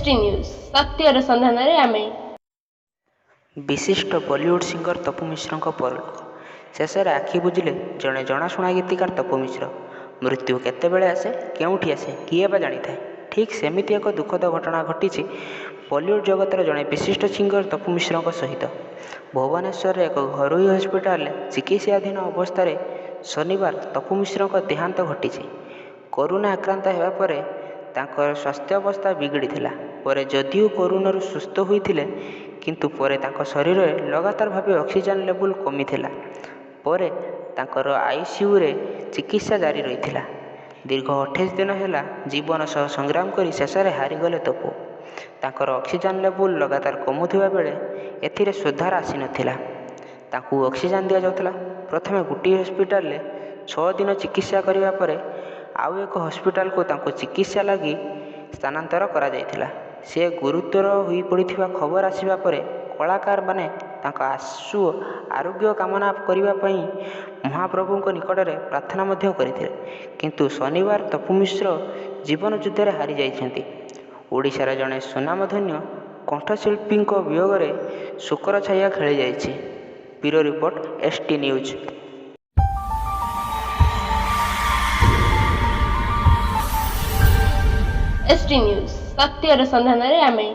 ST news, ସତ୍ୟର ସନ୍ଧାନରେ ଆମେ। ବିଶିଷ୍ଟ ବଲିଉଡ୍ ସିଙ୍ଗର ତପୁ ମିଶ୍ରଙ୍କ ପରଲୋକ। ଶେଷରେ ଆଖି ବୁଜିଲେ ଜଣେ ଜଣାଶୁଣା ଗୀତିକାର ତପୁ ମିଶ୍ର। ମୃତ୍ୟୁ କେତେବେଳେ ଆସେ, କେଉଁଠି ଆସେ, କିଏ ବା ଜାଣିଥାଏ। ଠିକ୍ ସେମିତି ଏକ ଦୁଃଖଦ ଘଟଣା ଘଟିଛି ବଲିଉଡ୍ ଜଗତର ଜଣେ ବିଶିଷ୍ଟ ସିଙ୍ଗର ତପୁ ମିଶ୍ରଙ୍କ ସହିତ। ଭୁବନେଶ୍ୱରରେ ଏକ ଘରୋଇ ହସ୍ପିଟାଲରେ ଚିକିତ୍ସାଧୀନ ଅବସ୍ଥାରେ ଶନିବାର ତପୁ ମିଶ୍ରଙ୍କ ଦେହାନ୍ତ ଘଟିଛି। କରୋନା ଆକ୍ରାନ୍ତ ହେବା ପରେ ତାଙ୍କର ସ୍ୱାସ୍ଥ୍ୟାବସ୍ଥା ବିଗିଡ଼ିଥିଲା। ପରେ ଯଦିଓ କରୋନାରୁ ସୁସ୍ଥ ହୋଇଥିଲେ, କିନ୍ତୁ ପରେ ତାଙ୍କ ଶରୀରରେ ଲଗାତାର ଭାବେ ଅକ୍ସିଜେନ୍ ଲେବୁଲ୍ କମିଥିଲା। ପରେ ତାଙ୍କର ଆଇସିୟୁରେ ଚିକିତ୍ସା ଜାରି ରହିଥିଲା। ଦୀର୍ଘ 28 ଦିନ ହେଲା ଜୀବନ ସହ ସଂଗ୍ରାମ କରି ଶେଷରେ ହାରିଗଲେ ତପୁ। ତାଙ୍କର ଅକ୍ସିଜେନ୍ ଲେବୁଲ୍ ଲଗାତାର କମୁଥିବା ବେଳେ ଏଥିରେ ସୁଧାର ଆସିନଥିଲା। ତାଙ୍କୁ ଅକ୍ସିଜେନ୍ ଦିଆଯାଉଥିଲା। ପ୍ରଥମେ ଗୋଟିଏ ହସ୍ପିଟାଲରେ 6 ଦିନ ଚିକିତ୍ସା କରିବା ପରେ ଆଉ ଏକ ହସ୍ପିଟାଲକୁ ତାଙ୍କୁ ଚିକିତ୍ସା ଲାଗି ସ୍ଥାନାନ୍ତର କରାଯାଇଥିଲା। ସେ ଗୁରୁତର ହୋଇପଡ଼ିଥିବା ଖବର ଆସିବା ପରେ କଳାକାରମାନେ ତାଙ୍କ ଆଶୁ ଆରୋଗ୍ୟ କାମନା କରିବା ପାଇଁ ମହାପ୍ରଭୁଙ୍କ ନିକଟରେ ପ୍ରାର୍ଥନା ମଧ୍ୟ କରିଥିଲେ। କିନ୍ତୁ ଶନିବାର ତପୁ ମିଶ୍ର ଜୀବନ ଯୁଦ୍ଧରେ ହାରିଯାଇଛନ୍ତି। ଓଡ଼ିଶାର ଜଣେ ସୁନାମଧନ୍ୟ କଣ୍ଠଶିଳ୍ପୀଙ୍କ ବିୟୋଗରେ ଶୋକର ଛାୟା ଖେଳିଯାଇଛି। Bureau report, ST news. ST news, ସତ୍ୟର ସନ୍ଧାନରେ ଆମେ।